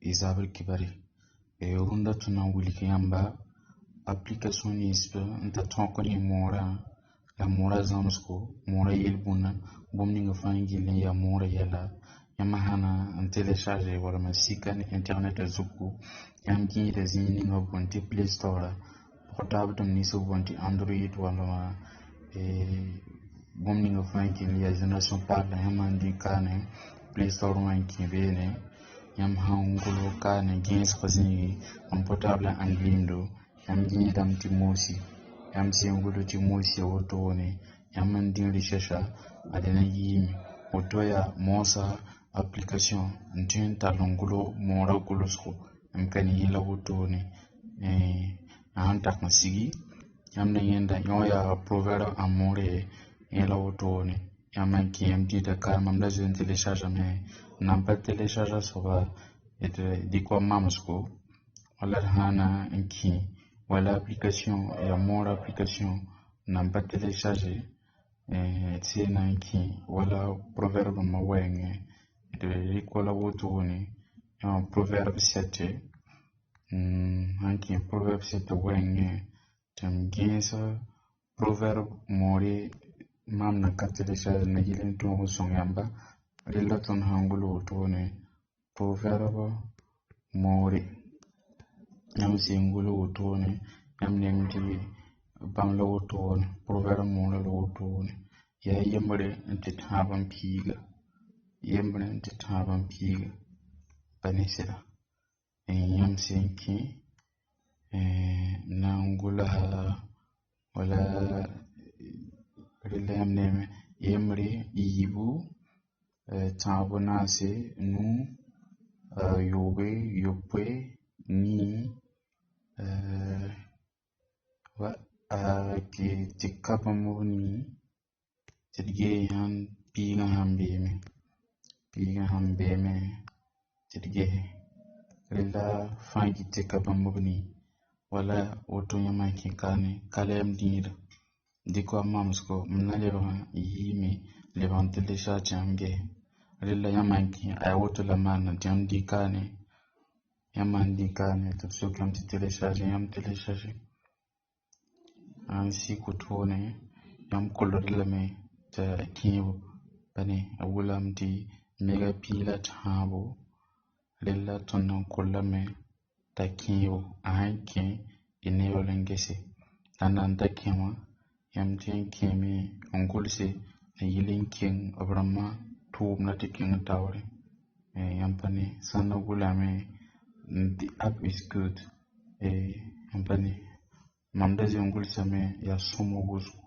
Y zabr kibare. Rũndã tõnd na n wilg yãmba application nins n tar tõog ne moorã la moorã zãmsgo, moorã yel-bũna, bũmb ninga fãa n gill n yaa moorã yɛla. Yãmb sã na n télécharge walma n sika ne internet zugu, yãmb gĩida zĩig ninga b boond tɩ Play Store pʋg taab dãmb nins b boond tɩ Android walma bũmb ninga fãa n gill n yaa génération paala. Yãmb sã n dĩ kaane Play Store wã n kẽ beene, yãmb sãn gʋlg kaane gẽesg zĩigi n portable ãnglimdo, yãmb gĩidame tɩ moosi. Yãmb sẽn gʋls tɩ moosi wotone, yãmb n dĩ recherche a dẽna yiime. Woto yaa moosã application n tõe n tall n gʋlg moorã gʋlsgo n ka ne yẽla wotone. A sãn tak n sigi, yãmb na yẽnda yõ yaa proverbe en moore yẽla wotone. Yãmb n kẽ, yãmb dĩda ka mam da zoe n téléchargame, n nan pa télécharge a soaba d dɩk wa mamsgo wala d sã na n kẽ wala application yaa moor application n nan pa télécharge d sẽn na n kẽ wala proverbe rãmbã wɛɛngẽ d rɩk wala wotone yã proverbe 7. Sãn kẽ proverbe 7 wɛɛngẽ tɩ m gẽes proverbe moore mam nan ka télécharge na yɩl n tõog n sõng yãmba. Rella tõnd sãn gʋls wotone proverbe moore, yãmb sẽn gʋls wotone, yãmb nem tɩ bãmb la wotone, proverbe moorã la wotone. Yaa yembre n tɩ tãab n piiga, yembre n tɩ tãab n piiga pa ne sɩda. Yãmb sẽn kẽ n na n gʋlsa wala rella yãmb neeme yembre yiibu tãab naase nuu yoobe yopoe nii tɩ ka bãmb b nii tɩ d gee sãn piigã sãn beeme, piigã sãn beeme tɩ d gese rella fãa yit tɩ ka bãmb b nii. Wala woto yãmb sãn kẽ kaane kalɛɛm dĩirã dɩk wa mamsgo m na lebg n yiime lebg n télécharge tɩ yãmb gese. Rella yãmb sãn kẽ a yaa woto la maana tɩ yãmb dɩ kaane, yãmb sãn dĩ kaane tɩ b sok yãmb tɩ télécharge, yãmb télécharge. Sãn sik wotone, yãmb kolgd lame tɩ a kẽebo pa ne a gʋlame tɩ mega piig la tãabo. Rella tõnd na n kollame t'a kẽebo. A sãn kẽ, y na yaool n gese. La n na n ta kẽ wã, yãmb tõe n kẽeme n gʋlse n yɩl n keng b rãmbã tʋʋmdã tɩ kẽng taoore. Yãmb pa ne sã n na gʋlame "The app is good", yãmb pa ne mam da zoe n gʋlsame yaa sõmo wʋsgo,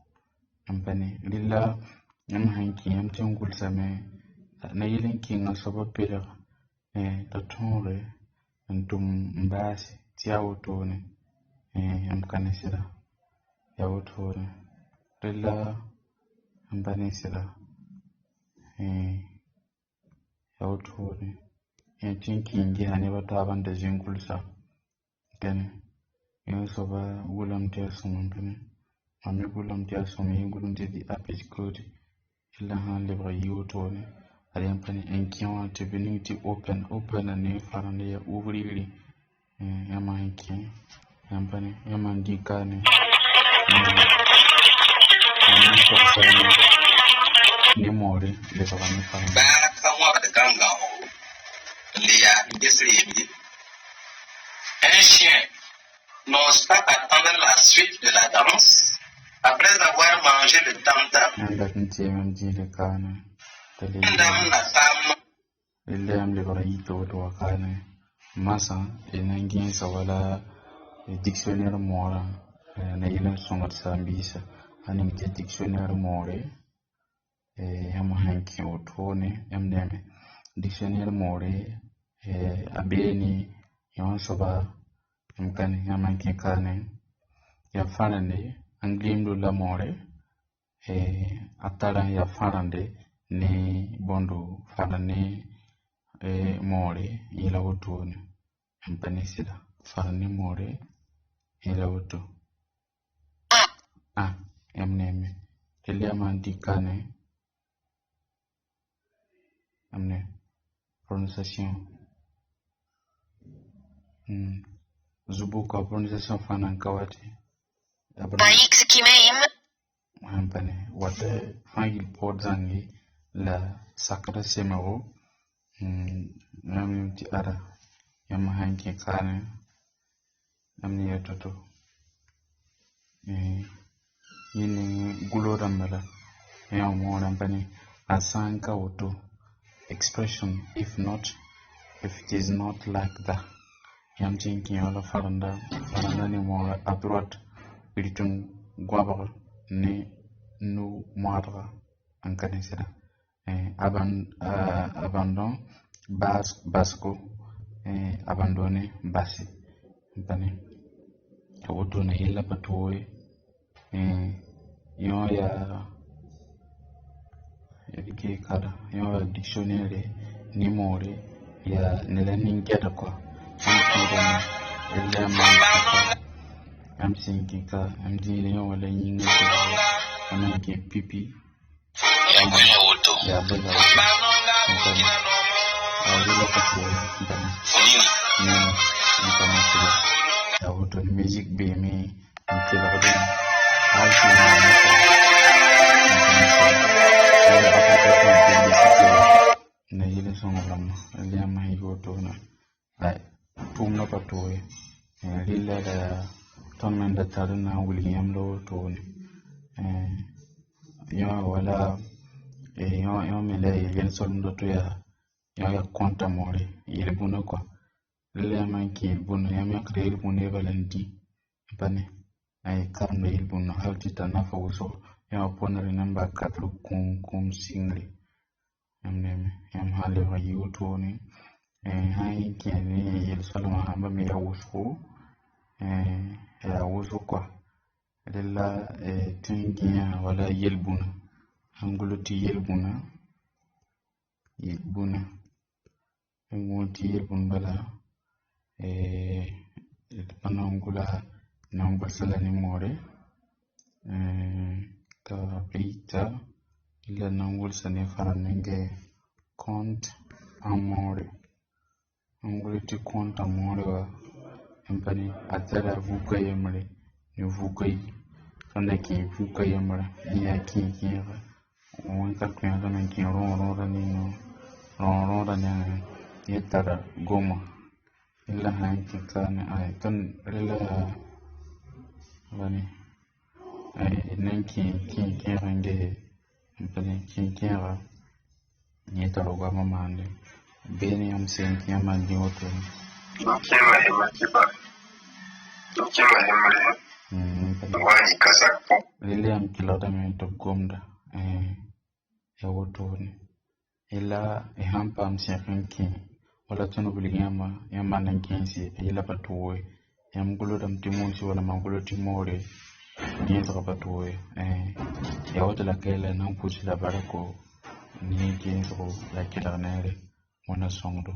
yãmb pa ne. Rella yãmb sãn kẽ, yãmb tõe n gʋlsame na yɩl n kẽnga soabã pelg t'a tõoge n tʋm n baase tɩ yaa wotone. Yãmb ka ne sɩda, yaa wotone. Rella yãmb pa ne sɩda, yaa wotone. Yẽ tɩ n kẽ n gesa neb a taabã n da zoe n gʋlsa kɛne. Yẽ soaba gʋlame tɩ yaa sõma n pa ne. Mam me gʋlame tɩ yaa sõma, yẽ gʋlame tɩ "The app is good". Rella sã n lebg yi wotone, ad yãmb pa ne n kẽ wã tɩ b ning tɩ open, open ne farãnd yaa ouvrir. Yãmb sãn kẽ, yãmb pa ne yãmb sãn dĩ kaane mam n togsa ne moore lebga ne farãnd. Baa ka wãbd gãng-gãoogo n le yaa n ges reem ye. Un chien n'ose pas attendre la suite de la danse après avoir mangé le tam-tam. Yãmb dat n teeme m dĩida kaane t'a le Dam na paam. Rella yãmb lebg n yita woto wa kaane masã d na n gẽesa wala dictionnaire moorã na yɩl n sõngd saam-biisã a ning tɩ dictionnaire moore. Yãmb sãn kẽ wotone, yãmb neeme dictionnaire moore a beene yõ soaba yãmb ka ne yãmb sãn kẽ kaane yaa fãrẽnde ãnglimdo la moore a tara n yaa fãrẽnde ne bõndo fãrẽ ne moore yẽla wotone. Yãmb pa ne sɩda fãrẽ ne moore yẽla woto. Yãmb neeme rella yãmb sãn dɩ kaane yãmb ne prononciation. Zubuka prononciation fãa nan ka wa tɩ X Kimeim. Sẽn pa ne wata fãa yil paood zãnge la sakda semego. Yãmb yem tɩ ada yãmb sãn kẽ kaane yãmb ne ya to-to yẽ ne gulo rãmba la yã wã moorã pa ne a sã n ka woto. Expression if not, if it is not like that. Yãmb tɩ n kẽ wala farenda farenda ne moora à droite rɩtem goabg ne nu moadga n ka ne sɩda abandon basgo abandonné basi n pa ne a wotone yella pa toore. Yõ yaa dɩk kada yõ yaa dictionnaire nimore yaa ned a nin-gɛda kɔa yãmb tẽedame rela yãmb maan yãmb sẽn kẽ ka yãmb dĩinã yõ wala yĩngã yãmb na n kẽ pipi yaa bõe la woto n pa ne rela pa toore n pa ne nini n pa ne sɩda yaa woto ni musique beeme n kelgdẽ hal tɩ wala application publicité na yel sõng rãmba rel yãmb sẽn yɩ wotone la tʋʋmdã pa toore rella la tõnd me da tar n na n wilg yãmb la wotone yõ wala yõ me la yel solemdã to yaa yõ yaa kõta moore yel-bũna kɔa rella yãmb sãn kẽ yel-bũna yãmb yãkda yel-bũna y bala n dĩ n pa ne karemda yel-bũna hal tɩ ta nafa wʋsgo yã wã põnere namba katr kũum sɩngre yãmb neme yãmb sã n lebg n yɩ wotone sãn kẽ ne yel-soalmã sãmba me yaa wʋsgo yaa wʋsg kɔa rella tɩ n gẽa wala yel-bũna sãn gʋls tɩ yel-bũna yel-bũna n gũud tɩ yel-bũn bala d pa na n gʋla na n gʋlsa la nimmoore t'a b yita la na n gʋlsa ne farãmb conte moore n gʋls tɩ conte moore wa n pa ne a tara vuka yembre ne vuka yi tõnd da kẽ vuka yembrã n yaa kẽeg-kẽega wẽn ka tõegame n kẽ rõog-rõodã nengẽ rõog-rõodã nengẽ yẽ tara goma rella sã n kẽ ka ne tõnd rella yaa bani d na n kẽ kẽeg-kẽeg n ges n pa ne kẽeg-kẽega yẽ tara goamã maande beene yãmb sẽn kẽ yãmb maan dĩ woto. Nikiema hema hemre wani kazakpo. Rella yãmb kelgdame tɩ b gomda yaa wotone yella y sãn paam sẽk n kẽ wala tõnd wilg yãmba yãmb maan n kẽese yella pa toore yãmb gʋlsdame tɩ mũnsi wala mam gʋls tɩ moore gẽesga pa toore yaa woto la ka yɛla na n pʋʋs la barko ne gẽesgo la kelg neere Wẽnna sõngdo.